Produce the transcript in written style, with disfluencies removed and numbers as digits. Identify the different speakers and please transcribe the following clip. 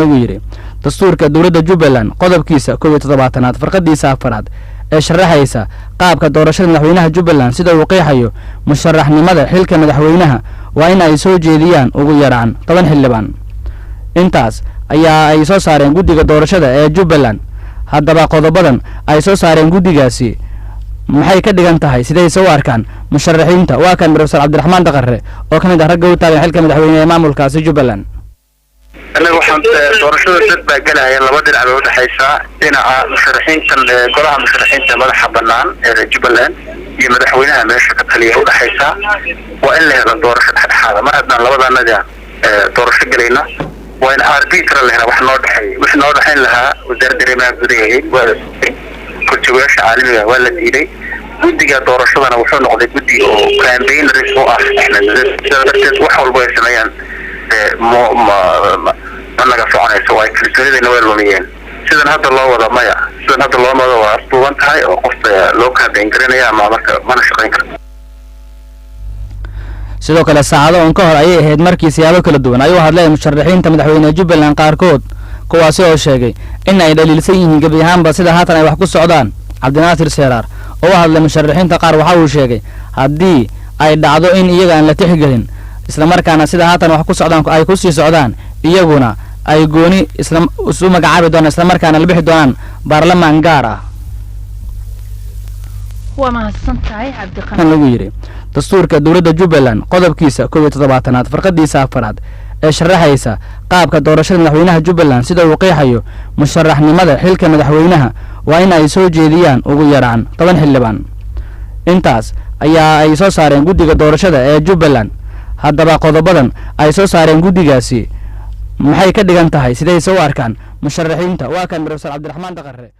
Speaker 1: Lagu yidhi dastuurka dowladda Jubbaland qodobkiisa 71aad, farqadiisa afaraad ee sharaxaysa qaabka doorashada madaxweynaha Jubbaland, sida uu qeexayo, musharaxnimada xilka madaxweynaha waa in ay soo jeediyaan ugu yaraan 10 xildhibaan. Intaas ayaa ay soo saareen guddiga doorashada ee Jubbaland. Haddaba, qodobadan ay soo saareen guddigaasi maxay ka dhigan tahay? Sidayse u arkaan musharaxiinta? Waa kan Profesor Cabdiraxmaan Daqare oo ka mid ah ragga u taagan xilka madaxweyne ee maamulkaasi Jubbaland.
Speaker 2: Annaga waxaan doorashada dad baa gelaya, laba dhinac bay udhexaysaa: dhinaca musharaxiintan, golaha musharaxiinta madaxa banaan ee Jubbaland iyo madaxweynaha meesha ka taliya udhexaysaa. Waa in la helo doorasho dhexdhexaada. Mar haddaan labadaanaga doorasho gelayna, waa in arbitra la hela wax noo dhexeeya. Wix noo dhexayn lahaa wasaaradda arrimaha gudaha waa korjoogayaasha caalamiga, waa la diiday. Guddiga doorashadana wuxuu noqday guddi oo campaigners u ah Axmed Madoobe. Sidaa darteed wax walba ay sameeyaan mo ma ma naga soconayso. Waa kalsoonidayna way lumiyeen. Sidan hadda loo wada maya, sidan hadda loo wada waa afduuban tahay oo qof loo campaign garanaya ama marka mana shaqayn karto.
Speaker 1: Sidoo kale, saacado un ka hor ayay ahayd markii siyaabo kala duwan ay u hadleen musharaxiinta madaxweyne Jubbaland qaarkood, kuwaasi oo sheegay in ay dhaliilsan yihiin gebi ahaanba sida haatan ay wax ku socdaan. Cabdinaasir Seeraar oo u hadlay musharaxiinta qaar waxa uu sheegay haddii ay dhacdo in iyaga aan la tixgelin, islamarkaana sida haatan wax ku socdaan ay ku sii socdaan, iyaguna ay gooni isla isu magacaabi doonaan, islamarkaana la bixi doonaan baarlamaan gaar ah.
Speaker 3: Waa mahadsan tahay, Cabdiqani.
Speaker 1: Lagu yidhi dastuurka dowladda Jubbaland qodobkiisa 71aad, farqadiisa afaraad ee sharaxaysa qaabka doorashada madaxweynaha Jubbaland, sida uu qeexayo, musharaxnimada xilka madaxweynaha waa in ay soo jeediyaan ugu yaraan 10 xildhibaan. Intaas ayaa ay soo saareen guddiga doorashada ee Jubbaland. Haddaba, qodobadan ay soo saareen guddigaasi maxay ka dhigan tahay? Sidayse u arkaan musharaxiinta? Waa kan Profesor Cabdiraxmaan Daqare.